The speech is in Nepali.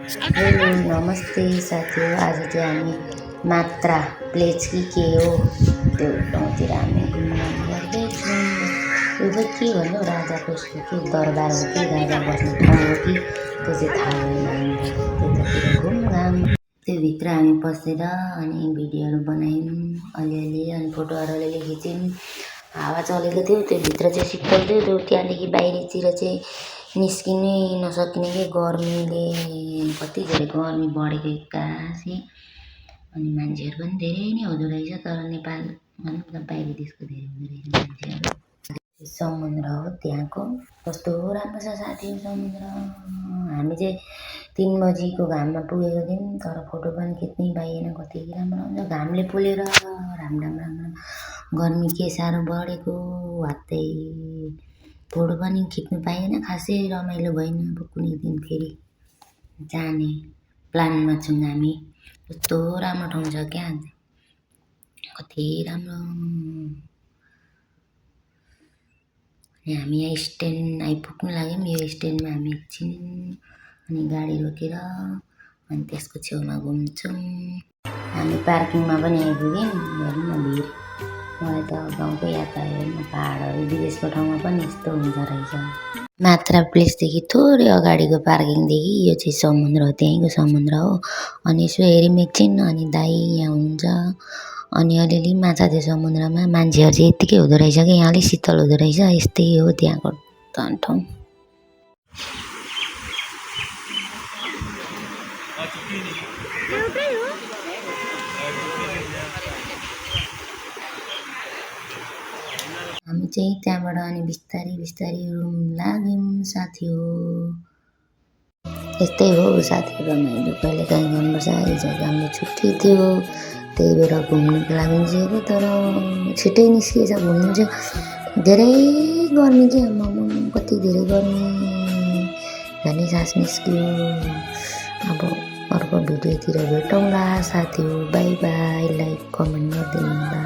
हेलो नमस्ते साथीहरू। आज चाहिँ हामी मात्रा प्लेस कि के हो त्यो ठाउँतिर हामी घुम्न गर्दैछौँ। यो चाहिँ के भन्नु राजाको के दरबार हो कि राजा बस्ने ठाउँ हो कि त्यो चाहिँ थाहा भएन हामीलाई। त्यतातिर घुमघाम त्योभित्र हामी पसेर अनि भिडियोहरू बनायौँ अलिअलि, अनि फोटोहरू अलिअलि खिच्यौँ। हावा चलेको थियो, त्योभित्र चाहिँ शीतल थियो। त्यो त्यहाँदेखि बाहिरतिर चाहिँ निस्किनै नसक्ने कि गर्मीले, कति धेरै गर्मी बढेको एक्कासी। अनि मान्छेहरू पनि धेरै नै हुँदो रहेछ, तर नेपाल मतलब बाहिर देशको धेरै हुँदो रहेछ मान्छेहरू। समुद्र हो त्यहाँको, कस्तो राम्रो छ साथीहरू समुद्र। हामी चाहिँ 3 बजीको घाममा पुगेको थियौँ, तर फोटो पनि खिच्नै पाइएन। कति राम्रो हुन्छ घामले पोलेर, राम्रो गर्मी के साह्रो बढेको हातै। फोटो पनि खिच्नु पाइएन, खासै रमाइलो भएन। अब कुनै दिन फेरि जाने प्लानमा छौँ हामी। कस्तो राम्रो ठाउँ छ क्या, कति राम्रो। अनि हामी यहाँ स्ट्यान्ड आइपुग्नु लाग्यौँ। यो स्ट्यान्डमा हामी एकछिन अनि गाडी रोकेर अनि त्यसको छेउमा घुम्छौँ। हामी पार्किङमा पनि आइपुग्यौँ। हेर्नु न भिड। मलाई त गाउँकै याद आयो। हेर्नु पाहाडहरू, विदेशको ठाउँमा पनि यस्तो हुन्छ रहेछ। मात्रा प्लेसदेखि थोरै अगाडिको पार्किङदेखि यो चाहिँ समुद्र हो, त्यहीँको समुद्र हो। अनि यसो हेऱ्यौँ एकछिन, अनि दाइ यहाँ हुनुहुन्छ। अनि अलिअलि माछा थियो समुद्रमा। मान्छेहरू चाहिँ यत्तिकै हुँदो रहेछ कि यहाँ अलिक शीतल हुँदो रहेछ। यस्तै हो त्यहाँको ठाउँ। हामी चाहिँ त्यहाँबाट अनि बिस्तारै रुम लाग्यौँ साथी हो। यस्तै हो साथीहरू, रमाइलो कहिले काहीँ गर्नुपर्छ। हिजो हाम्रो छुट्टी थियो, त्यही भएर घुम्नुको लागि निस्केको, तर छिट्टै निस्किएछ घुम्नु चाहिँ। धेरै गर्मी के, कति धेरै गर्मी, झनै सास निस्क्यो। अब अर्को भिडियोतिर भेटौँला साथी हो। By by. लाइक कमेन्ट गरिदिनु होला।